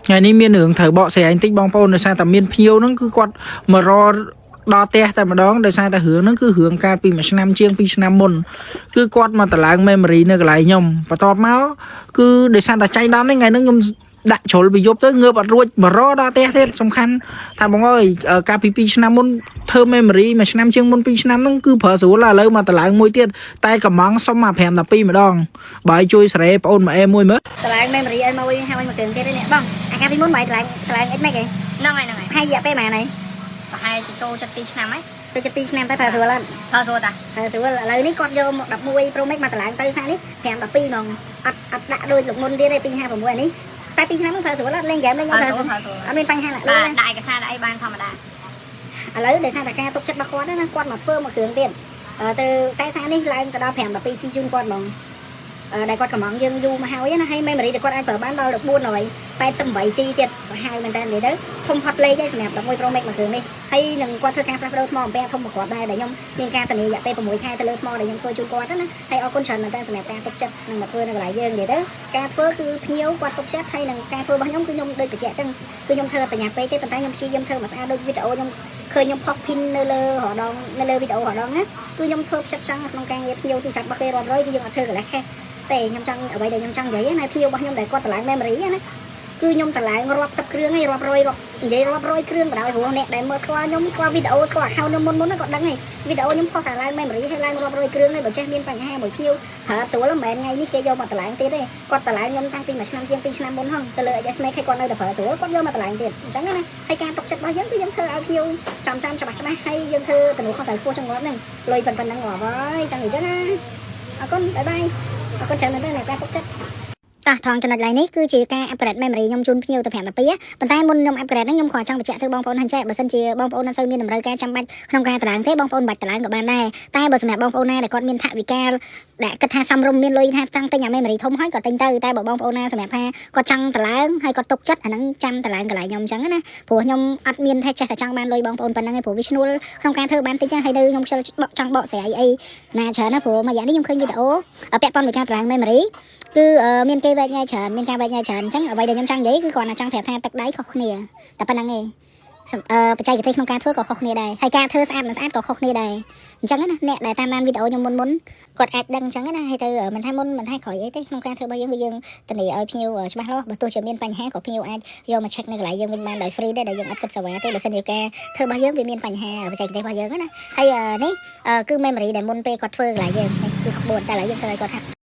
ថ្ងៃនេះមានរឿងត្រូវបកស្រាយបន្តិចបងប្អូនដោយសារតែមានភ្ញៀវហ្នឹងគឺគាត់មករកដល់ផ្ទះតែម្ដងដោយសារតែរឿងហ្នឹងគឺរឿងកាលពីមួយឆ្នាំជាង2ឆ្នាំមុនគឺគាត់មកតម្លើង memory នៅកន្លែងខ្ញុំបន្ទាប់មកគឺដោយសារតែចៃដន្យហ្នឹងថ្ងៃហ្នឹងខ្ញុំដាក់ជ្រុលពីយប់ទៅងើបអត់រួចមករកដល់ផ្ទះទៀតសំខាន់ថាបងអើយកាលពី2ឆ្នាំមុនធ្វើ memory មួយឆ្នាំជាងមុន2ឆ្នាំហ្នឹងគឺប្រើស្រួលឥឡូវមកតម្លើងមួយទៀតតែកំងសុំមក5 12ម្ដងបើឲ្យជួយសេរីប្អូនមួយអេមួយមើល តម្លើង memory ឲ្យមកវិញហើយមកគ្រឿងទៀតនេះបងអាកាលពីមុនមកតម្លើងតម្លើង X Max ឯង ហ្នឹងហើយហ្នឹងហើយ ហើយរយៈពេលប៉ុន្មានហើយ ប្រហែលជាចូលចិត្ត2ឆ្នាំហើយ ចូលចិត្ត2ឆ្នាំតែប្រើស្រួលអត់ ប្រើស្រួលតា ប្រើស្រួលឥឡូវនេះគាត់យកមក11 Pro Max មកតម្លើងទៅសានេះ5 12ហ្មងអត់អត់ដាក់ដូចលោកមុនទៀតទេ256អានេះតែ2ឆ្នាំហ្នឹងប្រើស្រួលអត់លេងហ្គេមលេងអ ប្រើ ត់ប្រើ ស្រួលប្រើស្រួល អត់មានបញ្ហាឡា បាទដាក់ឯកសារដាក់អីបានធម្មតា ឥឡូវដោយសារតែការទុកចិត្តរបស់គាត់ណាគាត់មកធ្វើមកគ្រឿងទៀតទៅតែសារនេះឡើងទៅដល់5 12 G ជូនគាត់ហ្មងដែលគាត់កំងយើងយូរមកហើយណាហើយ memory ដែលគាត់អាចប្រើបានដល់488 G ទៀតសាហាវមែនតើនិយាយទៅធំផុតលេខហើយសម្រាប់11 Pro Max មួយគ្រឿងនេះហើយនឹងគាត់ធ្វើការផ្លាស់ប្ដូរថ្មអំពែធំមួយគ្រាប់ដែរដែលខ្ញុំមានការធានារយៈពេល6ខែទៅលើថ្មដែលខ្ញុំធ្វើជូនគាត់ណាហើយអរគុណច្រើនមែនតើសម្រាប់ការទុកចិត្តនឹងមកធ្វើនៅកន្លែងយើងនិយាយទៅការធ្វើគឺភ្ញៀវគាត់ទុកចិត្តហើយនឹងការធ្វើរបស់ខ្ញុំគឺខ្ញុំដូចបញ្ជាក់អញ្ចឹងគឺខ្ញុំធ្វើបញ្ញាពេកទេប៉ុន្តែខ្ញុំព្យាយាមធ្វើមកស្អាតដូចវីដេអូខ្ញុំឃើញខ្ញុំផុស pin នៅលើរដងនៅលើវីដេអូរដងណាគឺខ្ញុំធ្វើផ្ចិតផ្ចង់ក្នុងការងារភ្ញៀវទូរស័ព្ទរបស់គេរាប់រយគឺយើងអត់ធ្វើកន្លះខេះទេខ្ញុំចង់អ្វីដែលខ្ញុំចង់និយាយណាភ្ញៀវរបស់ខ្ញុំដែលគាត់តម្លើង memory ណាគឺខ្ញុំតម្លើងរាប់សិបគ្រឿងហើយរាប់រយរាប់និយាយរាប់រយគ្រឿងបណ្ដោយព្រោះអ្នកដែលមើលស្គាល់ខ្ញុំស្គាល់វីដេអូស្គាល់ account ខ្ញុំមុនមុនគាត់ដឹងហើយវីដេអូខ្ញុំផុសតែឡើង memory ហើយឡើងរាប់រយគ្រឿងហើយបើចេះមានបញ្ហាមួយភ្ញៀវប្រើស្រួលមិនមែនថ្ងៃនេះគេយកមកតម្លើងទៀតទេគាត់តម្លើងខ្ញុំតាំងពីមួយឆ្នាំជាង2ឆ្នាំមុនហងទៅលើ XS Max ហើយគាត់នៅតែប្រើស្រួលគាត់យកមកតម្លើងទៀតអញ្ចឹងណាហើយការទុកចិត្តរបស់យើងគឺយើងធ្វើឲ្យភ្ញៀវចាំចាំច្បាស់ច្បាស់ហើយយើងធ្វើទំនួលខុសត្រូវខ្ពស់ចង្ងាប់ហ្នឹងលុយប៉ុណ្្នឹងងាប់ហើយចង់និយាយចឹងណាអរគុណ bye bye អរគុណច្រើនមែនទែនសម្រាប់ការទុកចិត្តតោះថងចំណុចឡើយនេះគឺជាការ upgrade memory ខ្ញុំជូនភ្ញៀវទៅ5 12ប៉ុន្តែមុនខ្ញុំ upgrade ហ្នឹងខ្ញុំគ្រាន់ចង់បញ្ជាក់ទៅបងប្អូនហ្នឹងចេះបើសិនជាបងប្អូនអត់សូវមានតម្រូវការចាំបាច់ក្នុងការតម្លើងទេបងប្អូនមិនបាច់តម្លើងក៏បានដែរតែបើសម្រាប់បងប្អូនណាដែលគាត់មានថវិកាដែលគិតថាសមរម្យមានលុយថាចង់ទិញអា memory ធំហើយក៏ទិញទៅតែបើបងប្អូនណាសម្រាប់ថាគាត់ចង់តម្លើងហើយគាត់ទុកចិត្តអាហ្នឹងចាំតម្លើងកន្លែងខ្ញុំអញ្ចឹងណាព្រោះខ្ញុំអត់មានថាចេះតែចង់បានលុយបងប្អូនប៉ុណ្្នឹងឯងព្រោះវាឈ្នួលក្នុងការធ្វើបានតិចហើយនៅខ្ញុំខ្ជិលចង់បកស្រាយអីណាច្រើនណាព្រោះមួយយ៉ាងនេះខ្ញុំឃើញវីដេអូពាក់ព័ន្ធមួយការតម្លើង memory គឺមានគេវែកញែកច្រើនមានការវែកញែកច្រើនអញ្ចឹងអ្វីដែលខ្ញុំចង់និយាយគឺគ្រាន់តែចង់ប្រាប់ថាទឹកដៃខុសគ្នាតែប៉ុណ្្នឹងឯងបច្ចេកទេសក្នុងការធ្វើក៏ខុសគ្នាដែរហើយការធ្វើស្អាតមិនស្អាតក៏ខុសគ្នាដែរអញ្ចឹងណាអ្នកដែលតាមដានវីដេអូខ្ញុំមុនមុនគាត់អាចដឹងអញ្ចឹងណាហើយទៅមិនថាមុនមិនថាក្រោយអីទេក្នុងការធ្វើរបស់យើងគឺយើងធានាឲ្យភ្ញៀវច្បាស់លាស់បើទោះជាមានបញ្ហាក៏ភ្ញៀវអាចយកមក check នៅកន្លែងយើងវិញបានដោយ free ដែរដែលយើងអត់គិតសេវាទេបើសិនជាការធ្វើរបស់យើងវាមានបញ្ហាបច្ចេកទេសរបស់យើងណាហើយនេះគឺ memory ដែលមុនពេលគាត់ធ្វើកន្លែងយើងនេះគឺ64តែឥឡូវយើងធ្វើឲ្យគាត់ថា